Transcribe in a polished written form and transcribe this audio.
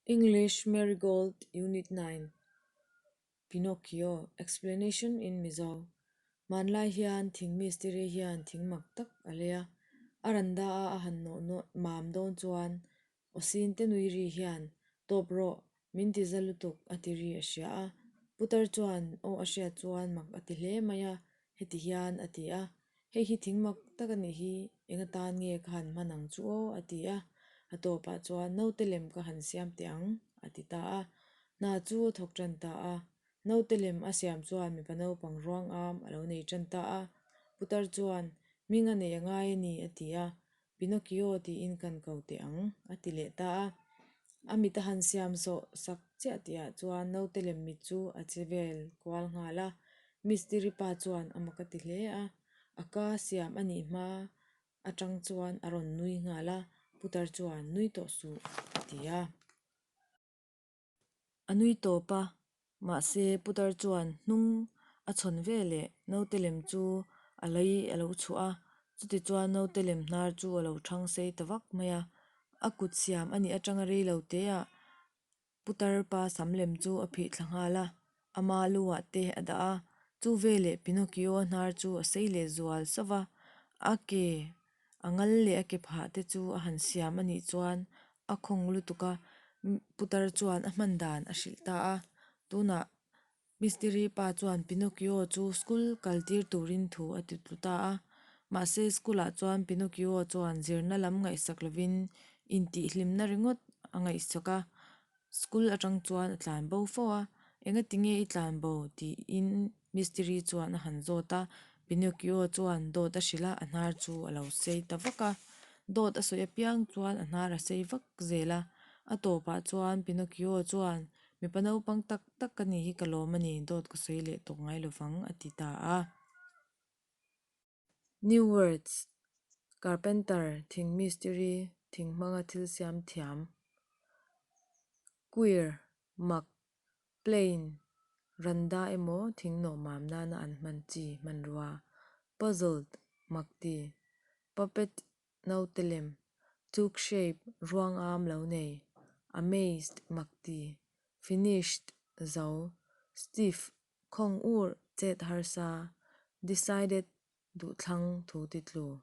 English Marigold Unit 9 Pinocchio Explanation in Mizo Hmanlai hian thing mistiri hian thing mak tak a lei a, a randa a a han nawh nawh mam dawn chuan aw sin te nui ri hian tawp rawh min ti za lutuk a ti ri a hria a, putar chuan aw a hriat chuan mak a ti hle mai a, heti hian a ti a, Hei hi thing mak tak a nih hi, eng atan nge ka han hman ang chu aw? a ti a. A tawpah chuan naute lem ka han siam teh ang, a ti ta a. Hna chu a thawk tan ta a. Naute lem a siam chuan mipa naupang ruang am a lo nei tan ta a. Putar chuan, Hming a nei a ngai a ni, a ti a. Pinocchio tiin kan ko teh ang, a ti leh ta a. A mit a han siam zawh sak chiah tihah chuan naute lem mit chu a che vel kual nghal a. Mistiri pa chuan a mak a ti hle a, a ka siam a nih hma atang chuan a rawn nui nghal a, putar chuan nui tawh suh a ti a. A nui tawp a, mahse putar chuan hnung a chhawn ve leh naute lem chu a lei a lo chhuah a, chuti chuan naute lem hnar chu a lo thang sei ta vak mai a, a kut siam a nih atanga rei lo te ah Putar pa sam lem chu a phih thla nghal a, ama lu ah te a dah a, chu veleh Pinocchio hnar chu a sei leh zual sauh va, a ke a ngal leh a ke phah te chu a han siam a nih chuan a khawng lutuk a, putar chuan a hman dan a hrilh ta a, tunah Mistiri pa chuan Pinocchio chu school kal tir turin thu a ti tlu ta a. Mahse school ah chuan Pinocchio chuan zirna lam ngaihsak lovin intihhlimna ringawt a ngaihsak a. School atang chuan a tlan bo fo a, Engati nge i tlan bo? tiin Mistiri chuan a han zawt a. Pinocchio chuan dawt a hrilh a, a hnar chu a lo sei ta vak a. Dawt a sawi apiang chuan a hnar a sei vak zel a. A tawpah chuan Pinocchio chuan Mipa naupang tak tak ka nih hi ka lawm a ni, dawt ka sawi leh tawk ngai lovang, a ti ta a. New words, Carpenter, thing mistiri, thing hmanga thil siam thiam, Queer, mak, Plain, randa emaw thing nawh mam nana an hman chi hmanrua, Puzzled, mak ti, Puppet, Naute lem, Took shape, ruang am lo nei, Amazed, mak ti, Finished, zo, Stiff, khawng ur, chet harsa, Decided, duhthlang, thu ti tlu.